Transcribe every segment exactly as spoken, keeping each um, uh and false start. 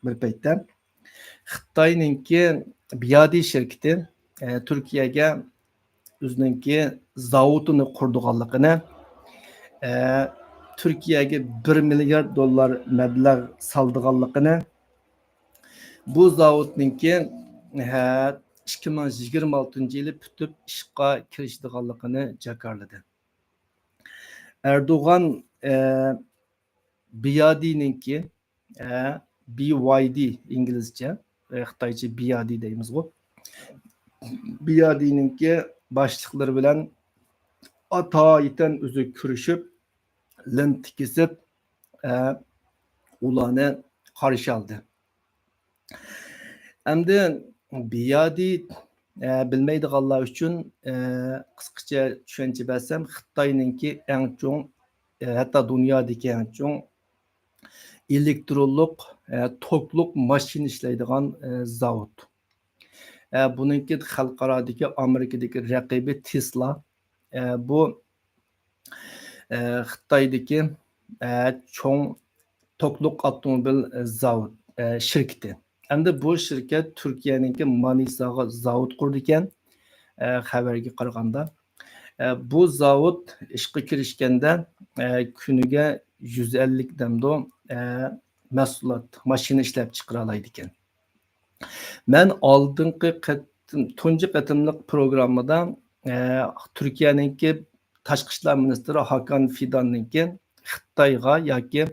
بىر پەيتتە خىتاينىڭكى بىيادى شىركىتى، ئە، تۈركىيەگە ئۆزىنىڭكى زاۋۇتىنى قۇرىدىغانلىقىنى، ئە، تۈركىيەگە بىر مىليارد دوللار مەبلەغ سالىدىغانلىقىنى، بۇ زاۋۇتنىڭكى، ھە، ئىككى مىڭ يىگىرمە ئالتىنچى يىلى پۈتۈپ ئىشقا كىرىشىدىغانلىقىنى جاكارلىدى. ئەردوغان، ئە، بىيادىنىڭكى، ئە، بى ۋاي دى ئىنگلىزچە، ئە، خىتايچە بىيادى دەيمىزغۇ. بىيادىنىڭكى باشلىقلىرى بىلەن ئاتايىتەن ئۆزى كۆرۈشۈپ، لېنتا كېسىپ، ئە، ئۇلارنى قارشى ئالدى. ئەمدى بىيادى، ئە، بىلمەيدىغانلار ئۈچۈن، ئە، قىسقىچە چۈشەنچە بەرسەم، خىتاينىڭكى ئەڭ چوڭ، ئە، ھەتتا دۇنيادىكى ئەڭ چوڭ ئېلېكترونلۇق، ئە، توكلۇق ماشىنا ئىشلەيدىغان، ئە، زاۋۇت. ئە، بۇنىڭكى خەلقئارادىكى، ئامېرىكىدىكى رەقىبى تېسلا. ئە، بۇ، ئە، خىتايدىكى، ئە، چوڭ توكلۇق ئاپتوموبىل، ئە، زاۋۇت، ئە، شىركىتى. ئەمدى بۇ شىركەت تۈركىيەنىڭكى مانىساغا زاۋۇت قۇرىدىكەن، ئە، خەۋەرگە قارىغاندا. ئە، بۇ زاۋۇت ئىشقا كىرىشكەندە، ئە، كۈنىگە يۈز ئەللىك دەمدۇ، ئە، مەھسۇلات، ماشىنا ئىشلەپ چىقىرالايدىكەن. مەن ئالدىنقى قېتىم، تۇنجى قېتىملىق پروگراممىدا، ئە، تۈركىيەنىڭكى تاشقى ئىشلار مىنىستىرى ھاكان فىداننىڭكى خىتايغا ياكى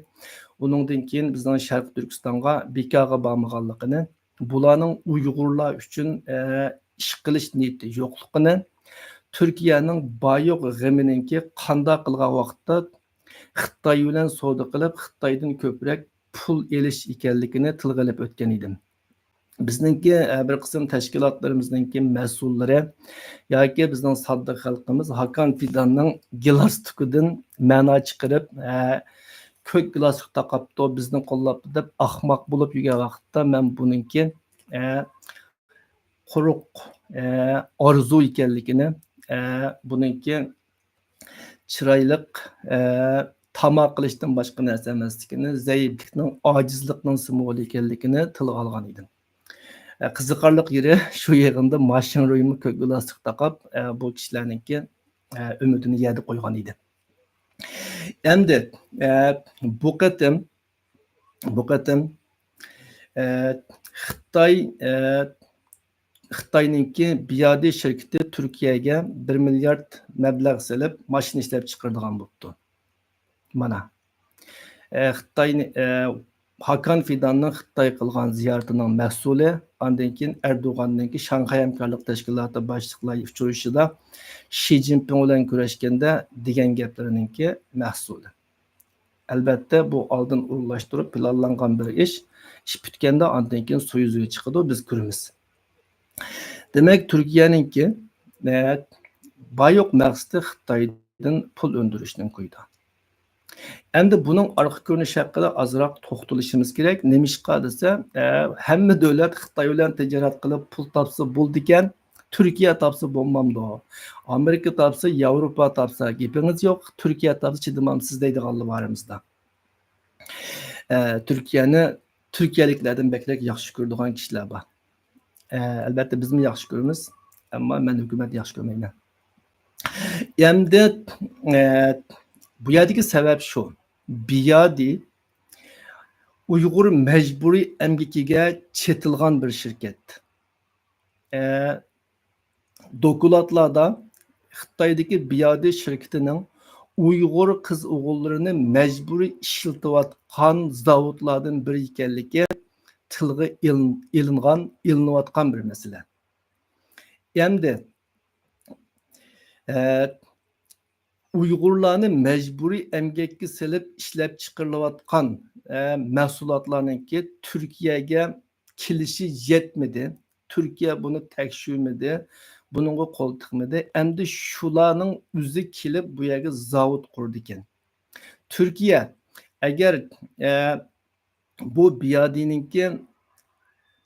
ئۇنىڭدىن كېيىن بىزنىڭ شەرقىي تۈركىستانغا بىكارغا بارمىغانلىقىنى، بۇلارنىڭ ئۇيغۇرلار ئۈچۈن، ئە، ئىش قىلىش نىيىتى يوقلۇقىنى، تۈركىيەنىڭ بار-يوق غېمىنىڭكى قانداق قىلغان ۋاقىتتا خىتاي بىلەن سودا قىلىپ، خىتايدىن كۆپرەك پۇل ئېلىش ئىكەنلىكىنى تىلغا ئېلىپ ئۆتكەن ئىدىم. بىزنىڭكى، ئە، بىر قىسىم تەشكىلاتلىرىمىزنىڭكى مەسئۇللىرى ياكى بىزنىڭ ساددا خەلقىمىز ھاكان فىداننىڭ گىلاستۇكىدىن مەنا چىقىرىپ، ئە، كۆك گىلاستۇك تاقاپتۇ، بىزنى قوللاپتۇ دەپ ئاخماق بولۇپ يۈرگەن ۋاقىتتا مەن بۇنىڭكى، ئە، قۇرۇق، ئە، ئارزۇ ئىكەنلىكىنى، ئە، بۇنىڭكى چىرايلىق، ئە، تاما قىلىشتىن باشقا نەرسە ئەمەسلىكىنى، زەئىپلىكنىڭ، ئاجىزلىقنىڭ سىمۋولى ئىكەنلىكىنى تىلغا ئالغان ئىدىم. ئە، قىزىقارلىق يېرى، شۇ يىغىندا ما شىڭرۇيمۇ كۆك گىلاستۇك تاقاپ، ئە، بۇ كىشىلەرنىڭكى، ئە، ئۈمىدىنى يەردە قويغان ئىدى. ئەمدى، ئە، بۇ قېتىم، بۇ قېتىم، ئە، خىتاي، ئە، خىتاينىڭكى بىيادى شىركىتى تۈركىيەگە بىر مىليارد مەبلەغ سېلىپ، ماشىنا ئىشلەپ چىقىرىدىغان بوپتۇ. مانا، ئە، خىتاينى، ئە، ھاكان فىداننىڭ خىتاي قىلغان زىيارىتىنىڭ مەھسۇلى، ئاندىن كېيىن ئەردوغاننىڭكى شاڭخەي ھەمكارلىق تەشكىلاتى باشلىقلار ئۇچرىشىشىدا شى جىنپىڭ بىلەن كۆرۈشكەندە دېگەن گەپلىرىنىڭكى مەھسۇلى. ئەلۋەتتە، بۇ ئالدىن ئورۇنلاشتۇرۇپ پىلانلانغان بىر ئىش. ئىش پۈتكەندە ئاندىن كېيىن سۇ يۈزىگە چىقىدۇ، بىز كۆرىمىز. دېمەك، تۈركىيەنىڭكى، ئە، بار-يوق مەقسىتى خىتايدىن پۇل ئۈندۈرۈشنىڭ كويىدا. ئەمدى بۇنىڭ ئارقا كۆرۈنۈشى ھەققىدە ئازراق توختىلىشىمىز كېرەك. نېمىشقا دېسە، ئە، ھەممە دۆلەت خىتاي بىلەن تىجارەت قىلىپ پۇل تاپسا بولىدىكەن، تۈركىيە تاپسا بولمامدۇ؟ ئامېرىكا تاپسا، ياۋروپا تاپسا گېپىڭىز يوق، تۈركىيە تاپسا چىدىمامسىز دەيدىغانلار بار ئارىمىزدا. ئە، تۈركىيەنى تۈركىيەلىكلەردىن بەكرەك ياخشى كۆرىدىغان كىشىلەر بار. ئە، ئەلۋەتتە، بىزمۇ ياخشى كۆرىمىز، ئەمما مەن ھۆكۈمەتنى ياخشى كۆرمەيمەن. ئەمدى، ئە، بۇ يەردىكى سەۋەب شۇ. بىيادى ئۇيغۇر مەجبۇرىي ئەمگىكىگە چېتىلغان بىر شىركەت. ئە، دوكلاتلاردا خىتايدىكى بىيادى شىركىتىنىڭ ئۇيغۇر قىز-ئوغۇللىرىنى مەجبۇرىي ئىشلىتىۋاتقان زاۋۇتلاردىن بىرى ئىكەنلىكى تىلغا ئېلىن-، ئېلىنغان، ئېلىنىۋاتقان بىر مەسىلە. ئەمدى، ئە، ئۇيغۇرلارنى مەجبۇرىي ئەمگەككە سېلىپ ئىشلەپچىقىرىلىۋاتقان، ئە، مەھسۇلاتلارنىڭكى تۈركىيەگە كېلىشى يەتمىدى. تۈركىيە بۇنى تەكشۈرمىدى، بۇنىڭغا قول تىقمىدى. ئەمدى شۇلارنىڭ ئۆزى كېلىپ بۇ يەرگە زاۋۇت قۇرىدىكەن. تۈركىيە ئەگەر، ئە، بۇ بىيادىنىڭكى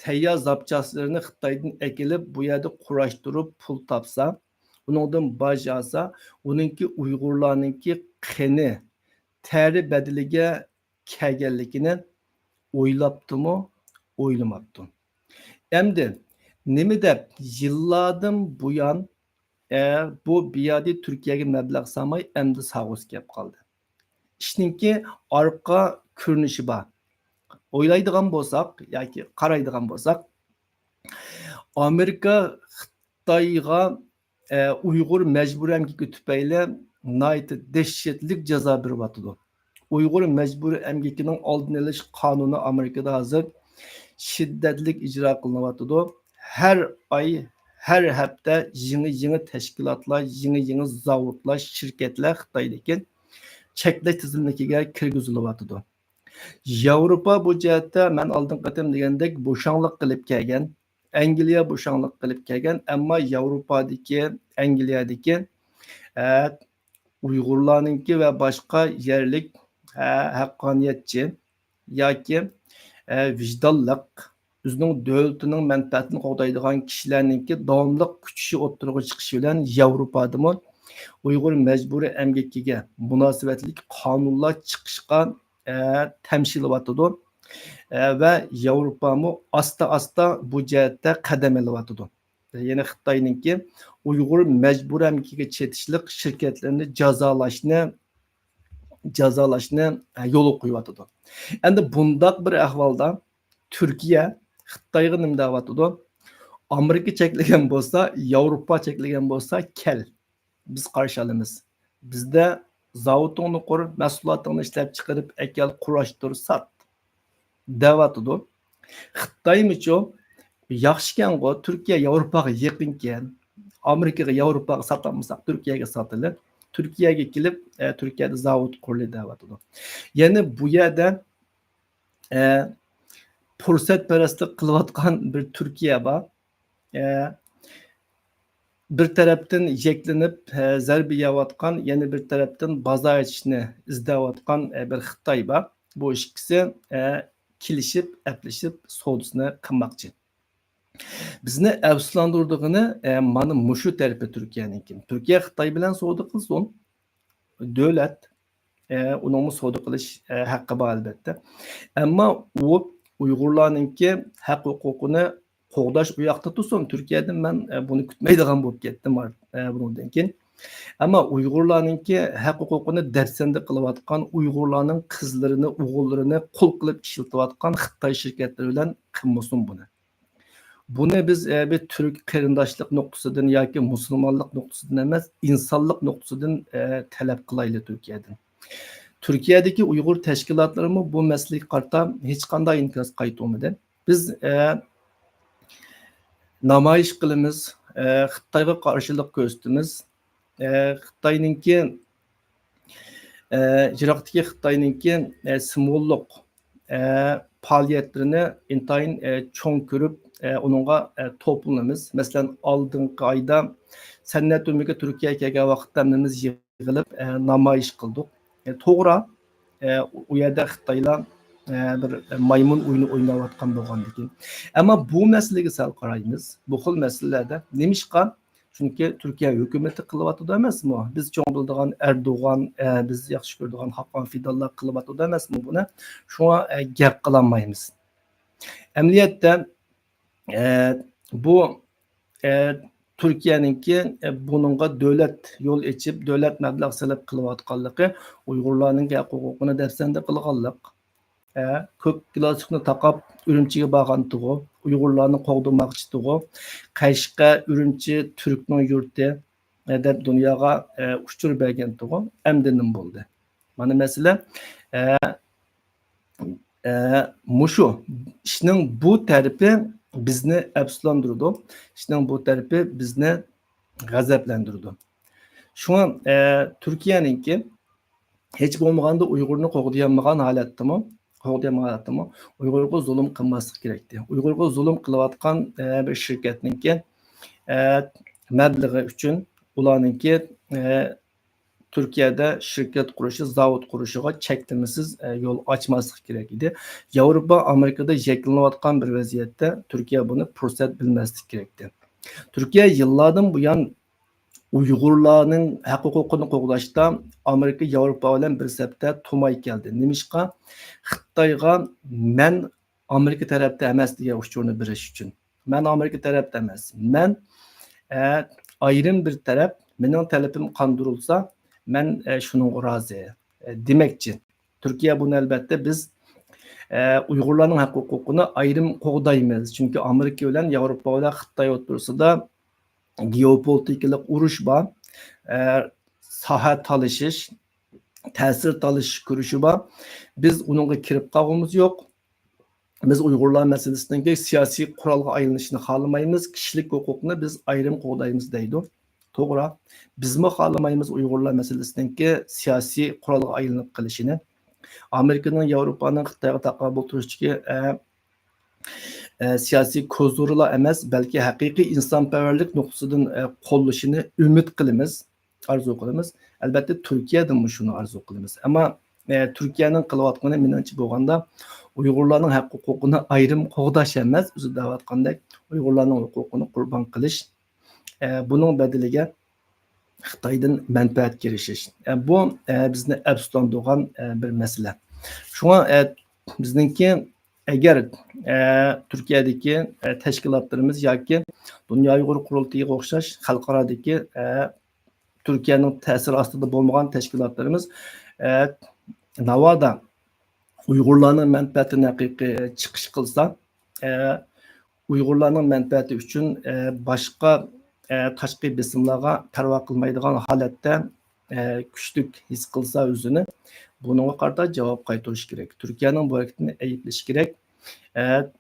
تەييار زاپچاسلىرىنى خىتايدىن ئەكېلىپ، بۇ يەردە قۇراشتۇرۇپ پۇل تاپسا، ئۇنىڭدىن باج ئالسا، ئۇنىڭكى ئۇيغۇرلارنىڭكى قېنى، تەرى بەدىلىگە كەلگەنلىكىنى ئويلاپتىمۇ، ئويلىماپتۇ. ئەمدى نېمە دەپ يىللاردىن بۇيان، ئە، بۇ بىيادى تۈركىيەگە مەبلەغ سالماي، ئەمدى سالغۇسى كەپ قالدى. ئىشنىڭكى ئارقا كۆرۈنۈشى بار. ئويلايدىغان بولساق ياكى قارايدىغان بولساق، ئامېرىكا خىتايغا، ئە، ئۇيغۇر مەجبۇرىي ئەمگىكى تۈپەيلى ناھايىتى دەھشەتلىك جازا بېرىۋاتىدۇ. ئۇيغۇر مەجبۇرىي ئەمگىكىنىڭ ئالدىنى ئېلىش قانۇنى ئامېرىكىدا ھازىر شىددەتلىك ئىجرا قىلىنىۋاتىدۇ. ھەر ئاي، ھەر ھەپتە يېڭى-يېڭى تەشكىلاتلار، يېڭى-يېڭى زاۋۇتلار، شىركەتلەر خىتايدىكى چەكلەش تىزىملىكىگە كىرگۈزۈلۈۋاتىدۇ. ياۋروپا بۇ جەھەتتە مەن ئالدىنقى قېتىم دېگەندەك بوشاڭلىق قىلىپ كەلگەن، ئەنگلىيە بوشاڭلىق قىلىپ كەلگەن، ئەمما ياۋروپادىكى، ئەنگلىيەدىكى، ئە، ئۇيغۇرلارنىڭكى ۋە باشقا يەرلىك، ئە، ھەققانىيەتچى ياكى، ئە، ۋىجدانلىق، ئۆزىنىڭ دۆلىتىنىڭ مەنپەئەتىنى قوغدايدىغان كىشىلەرنىڭكى داۋاملىق كۈچىشى ئوتتۇرىغا چىقىشى بىلەن ياۋروپادىمۇ ئۇيغۇر مەجبۇرىي ئەمگىكىگە مۇناسىۋەتلىك قانۇنلار چىقىشقا، ئە، تەمشىلىۋاتىدۇ. ئە، ۋە ياۋروپامۇ ئاستا-ئاستا بۇ جەھەتتە قەدەم ئېلىۋاتىدۇ. يەنى خىتاينىڭكى ئۇيغۇر مەجبۇرىي ئەمگىكىگە چېتىشلىق شىركەتلىرىنى جازالاشنى، جازالاشنى، ئە، يولغا قويۇۋاتىدۇ. ئەمدى بۇنداق بىر ئەھۋالدا تۈركىيە خىتايغا نېمە دەۋاتىدۇ؟ ئامېرىكا چەكلىگەن بولسا، ياۋروپا چەكلىگەن بولسا، كەل، بىز قارشى ئالىمىز. بىزدە زاۋۇتۇڭنى قۇر، مەھسۇلاتىڭنى ئىشلەپچىقىرىپ ئەكەل، قۇراشتۇر، سات، دەۋاتىدۇ. خىتايمىچۇ؟ ياخشىكەنغۇ، تۈركىيە ياۋروپاغا يېقىنكەن، ئامېرىكىغا، ياۋروپاغا ساتالمىساق، تۈركىيەگە ساتىلى. تۈركىيەگە كېلىپ، ئە، تۈركىيەدە زاۋۇت قۇرۇلى دەۋاتىدۇ. يەنى بۇ يەردە، ئە، پۇرسەتپەرەسلىك قىلىۋاتقان بىر تۈركىيە بار. ئە، بىر تەرەپتىن يەكلىنىپ، ئە، زەربە يەۋاتقان، يەنە بىر تەرەپتىن بازار ئېچىشنى ئىزدەۋاتقان، ئە، بىر خىتاي بار. بۇ ئىككىسى، ئە، كېلىشىپ، ئەپلىشىپ، سودىسىنى قىلماقچى. بىزنى ئەپسۇسلاندۇرىدىغىنى، ئە، مانا مۇشۇ تەرىپى تۈركىيەنىڭكى. تۈركىيە خىتاي بىلەن سودا قىلسۇن، دۆلەت، ئە، ئۇنىڭمۇ سودا قىلىش، ئە، ھەققى بار، ئەلبەتتە. ئەمما ئۇ ئۇيغۇرلارنىڭكى ھەق ھوقۇقىنى قوغداش ئۇ ياقتا تۇرسۇن، تۈركىيەدىن مەن، ئە، بۇنى كۈتمەيدىغان بولۇپ كەتتىم، ئە، بۇنىڭدىن كېيىن. ئەمما ئۇيغۇرلارنىڭكى ھەق ھوقۇقىنى دەپسەندە قىلىۋاتقان، ئۇيغۇرلارنىڭ قىزلىرىنى، ئوغۇللىرىنى قۇل قىلىپ ئىشلىتىۋاتقان خىتاي شىركەتلىرى بىلەن قىلمىسۇن بۇنى. بۇنى بىز، ئە، بىر تۈرك قېرىنداشلىق نۇقتىسىدىن ياكى مۇسۇلمانلىق نۇقتىسىدىن ئەمەس، ئىنسانلىق نۇقتىسىدىن، ئە، تەلەپ قىلايلى تۈركىيەدىن. تۈركىيەدىكى ئۇيغۇر تەشكىلاتلىرىمۇ بۇ مەسىلىگە قارىتا ھېچقانداق ئىنكاس قايتۇرمىدى. بىز، ئە، نامايىش قىلىمىز، ئە، خىتايغا قارشىلىق كۆرسىتىمىز. ئە، خىتاينىڭكى، ئە، يىراقتىكى خىتاينىڭكى، ئە، سىمۋوللۇق، ئە، پائالىيەتلىرىنى ئىنتايىن، ئە، چوڭ كۆرۈپ، ئە، ئۇنىڭغا، ئە، توپلىنىمىز. مەسىلەن، ئالدىنقى ئايدا سەنئەت ئۆمىكى تۈركىيەگە كەلگەن ۋاقىتتا ھەممىمىز يىغىلىپ، ئە، نامايىش قىلدۇق. ئە، توغرا، ئە، ئۇ يەردە خىتايلار، ئە، بىر مايمۇن ئويۇنى ئويناۋاتقان بولغاندىكىن. ئەمما بۇ مەسىلىگە سەل قارايمىز. بۇ خىل مەسىلىلەردە نېمىشقا؟ چۈنكى تۈركىيە ھۆكۈمىتى قىلىۋاتىدۇ ئەمەسمۇ؟ بىز چوڭ بىلىدىغان ئەردوغان، ئە، بىز ياخشى كۆرىدىغان خاقان فىدانلار قىلىۋاتىدۇ ئەمەسمۇ بۇنى؟ شۇڭا، ئە، گەپ قىلالمايمىز. ئەمەلىيەتتە، ئە، بۇ، ئە، تۈركىيەنىڭكى، ئە، بۇنىڭغا دۆلەت يول ئېچىپ، دۆلەت مەبلەغ سېلىپ قىلىۋاتقانلىقى، ئۇيغۇرلارنىڭكى ھەق ھوقۇقىنى دەپسەندە قىلغانلىق، ئە، كۆك گالستۇكنى تاقاپ ئۈرۈمچىگە بارغانتىغۇ، ئۇيغۇرلارنى قوغدىماقچىتىغۇ، قەشقەر، ئۈرۈمچى تۈركنىڭ يۇرتى، ئە، دەپ دۇنياغا، ئە، ئۇچۇر بەرگەنتىغۇ، ئەمدى نېمە بولدى؟ مانا مەسىلە، ئە، ئە، مۇشۇ ئىشنىڭ بۇ تەرىپى بىزنى ئەپسۇسلاندۇرىدۇ، ئىشنىڭ بۇ تەرىپى بىزنى غەزەپلەندۈرىدۇ. شۇڭا، ئە، تۈركىيەنىڭكى ھېچ بولمىغاندا ئۇيغۇرنى قوغدىيالمىغان ھالەتتىمۇ، قوغدىيالمىغان ھالەتتىمۇ ئۇيغۇرغا زۇلۇم قىلماسلىق كېرەكتى. ئۇيغۇرغا زۇلۇم قىلىۋاتقان، ئە، بىر شىركەتنىڭكى، ئە، مەبلىغى ئۈچۈن ئۇلارنىڭكى، ئە، تۈركىيەدە شىركەت قۇرۇشى، زاۋۇت قۇرۇشىغا چەكلىمىسىز، ئە، يول ئاچماسلىق كېرەك ئىدى. ياۋروپا، ئامېرىكىدا يەكلىنىۋاتقان بىر ۋەزىيەتتە تۈركىيە بۇنى پۇرسەت بىلمەسلىك كېرەكتى. تۈركىيە يىللاردىن بۇيان ئۇيغۇرلارنىڭ ھەق ھوقۇقىنى قوغداشتا ئامېرىكا، ياۋروپا بىلەن بىر سەپتە تۇرماي كەلدى. نېمىشقا؟ خىتايغا مەن ئامېرىكا تەرەپتە ئەمەس دېگەن ئۇچۇرنى بېرىش ئۈچۈن. مەن ئامېرىكا تەرەپتە ئەمەس. مەن، ئە، ئايرىم بىر تەرەپ، مېنىڭ تەلىپىم قاندۇرۇلسا، مەن، ئە، شۇنىڭغا رازى، ئە، دېمەكچى. تۈركىيە بۇنى ئەلۋەتتە بىز، ئە، ئۇيغۇرلارنىڭ ھەق ھوقۇقىنى ئايرىم قوغدايمىز. چۈنكى ئامېرىكا بىلەن ياۋروپا بىلەن خىتاي ئوتتۇرىسىدا گېئوپولىتىكىلىق ئۇرۇش بار، ئە، ساھە تالىشىش، تەسىر تالىشىش كۈرىشى بار. بىز ئۇنىڭغا كىرىپ قالغۇمىز يوق. بىز ئۇيغۇرلار مەسىلىسىنىڭكى سىياسىي قورالغا ئايلىنىشىنى خالىمايمىز، كىشىلىك ھوقۇقنى بىز ئايرىم قوغدايمىز دەيدۇ. توغرا. بىزمۇ خالىمايمىز ئۇيغۇرلار مەسىلىسىنىڭكى سىياسىي قورالغا ئايلىنىپ قېلىشىنى. ئامېرىكىنىڭ، ياۋروپانىڭ خىتايغا تاقابىل تۇرۇشتىكى، ئە، ئە، سىياسىي كوزۇرىلا ئەمەس، بەلكى ھەقىقىي ئىنسانپەرۋەرلىك نۇقتىسىدىن، ئە، قوللىشىنى ئۈمىد قىلىمىز، ئارزۇ قىلىمىز. ئەلۋەتتە، تۈركىيەدىنمۇ شۇنى ئارزۇ قىلىمىز. ئەمما، ئە، تۈركىيەنىڭ قىلىۋاتقىنى، مېنىڭچە بولغاندا، ئۇيغۇرلارنىڭ ھەق ھوقۇقىنى ئايرىم قوغداش ئەمەس، ئۆزى دەۋاتقاندەك، ئۇيغۇرلارنىڭ ھوقۇقىنى قۇربان قىلىش، ئە، بۇنىڭ بەدىلىگە خىتايدىن مەنپەئەت كىرىشىش. ئە، بۇ، ئە، بىزنى ئەپسۇسلاندۇرغان، ئە، بىر مەسىلە. شۇڭا، ئە، بىزنىڭكى ئەگەر، ئە، تۈركىيەدىكى، ئە، تەشكىلاتلىرىمىز ياكى دۇنيا ئۇيغۇر قۇرۇلتىيىغا ئوخشاش خەلقئارادىكى، ئە، تۈركىيەنىڭ تەسىرى ئاستىدا بولمىغان تەشكىلاتلىرىمىز، ئە، ناۋادا ئۇيغۇرلارنىڭ مەنپەئەتىنى ھەقىقىي چىقىش قىلسا، ئە، ئۇيغۇرلارنىڭ مەنپەئەتى ئۈچۈن، ئە، باشقا، ئە، تاشقى بېسىملارغا پەرۋا قىلمايدىغان ھالەتتە، ئە، كۈچلۈك ھېس قىلسا ئۆزىنى، بۇنىڭغا قارىتا جاۋاب قايتۇرۇش كېرەك. تۈركىيەنىڭ بۇ ھەرىكىتىنى ئەيىبلىشى كېرەك. ئە،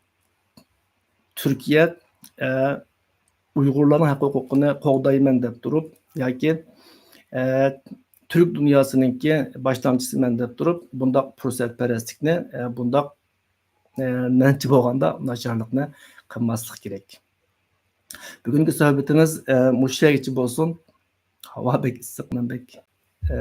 تۈركىيە، ئە، ئۇيغۇرلارنىڭ ھەق ھوقۇقىنى قوغدايمەن دەپ تۇرۇپ ياكى، ئە، تۈرك دۇنياسىنىڭكى باشلامچىسىمەن دەپ تۇرۇپ، بۇنداق پۇرسەتپەرەسلىكنى، ئە، بۇنداق، ئە، مەنچە بولغاندا ناچارلىقنى قىلماسلىق كېرەك. بۈگۈنكى سۆھبىتىمىز، ئە، مۇشۇ يەرگىچە بولسۇن. ھاۋا بەك ئىسسىق، مەن بەك